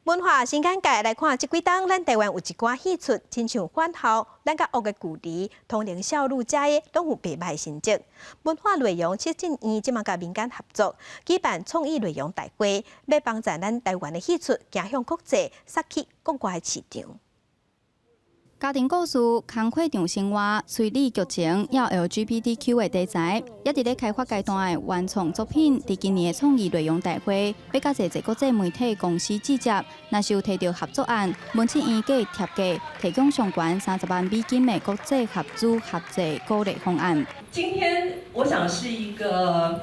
文化新眼界來看，這幾冬咱台灣有一寡戲出，親像返校、咱佮屋的距離、通靈少女遮的，攏有袂䆀成績。文化內容策進院這馬佮民間合作，舉辦創意內容大會，欲幫助咱台灣的戲出行向國際，殺去國外的市場。家庭故事、工課場生活、推理劇情，抑 LGBTQ 的題材，也佇咧開發階段的原創作品，佇今年的創意內容大會，欲佮濟濟國際媒體公司對接，若是有提著合作案，文策院計貼價提供上懸30萬美金的國際合資合作鼓勵方案。今天我想是一個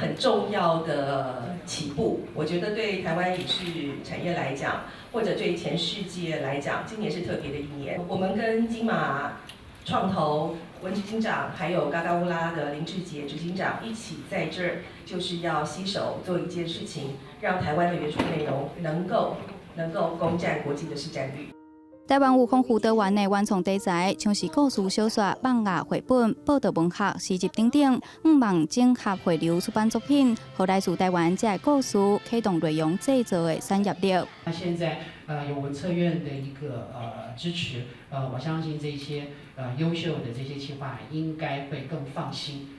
很重要的起步，我覺得對台灣影視產業來講，或者對全世界來講，今年是特別的一年。我們跟金馬創投文執行長，還有嘎嘎烏拉的林志傑執行長一起在這兒，就是要攜手做一件事情，讓台灣的原創內容能夠攻佔國際的市佔率。台灣有豐富多元的原創題材，像是故事小說、漫畫、繪本、報道文學、詩集等等，向望整合匯流出版作品，予來自台灣這个故事啟動內容製作的產業鏈。那現在有文策院的一個支持，我相信這些優秀的這些企劃應該會更放心。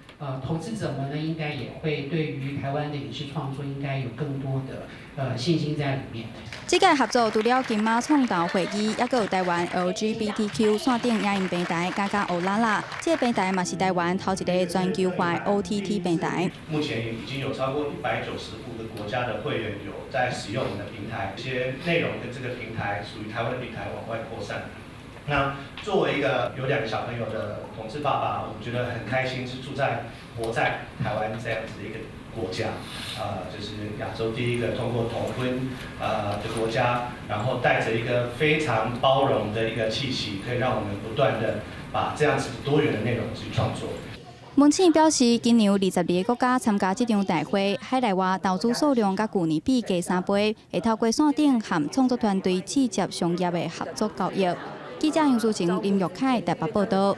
投資者們呢，應該也會對於台灣的影視創作應該有更多的信心在裡面。這個合作除了金馬創投會議，抑閣有台灣 LGBTQ 線頂影音平台嘎嘎歐啦啦，這個平台嘛是台灣頭一个全球化 OTT 平台。目前已經有超過195個國家的會員有在使用我們的平台，這些內容跟這個平台屬於台灣的平台往外擴散。那作為一個有兩個小朋友的同志爸爸，我覺得很開心，是住在活在台灣這樣子的一個國家，就是亞洲第一個通過同婚的國家，然後帶着一個非常包容的一個氣息，可以讓我們不斷的把這樣子多元的內容去創作。文策表示，今年有22個國家參加這場大會，海內外投資數量佮舊年比加3倍，會透過線頂和創作團隊對接商業的合作交易。記者楊淑晴、林玉凱台北報道。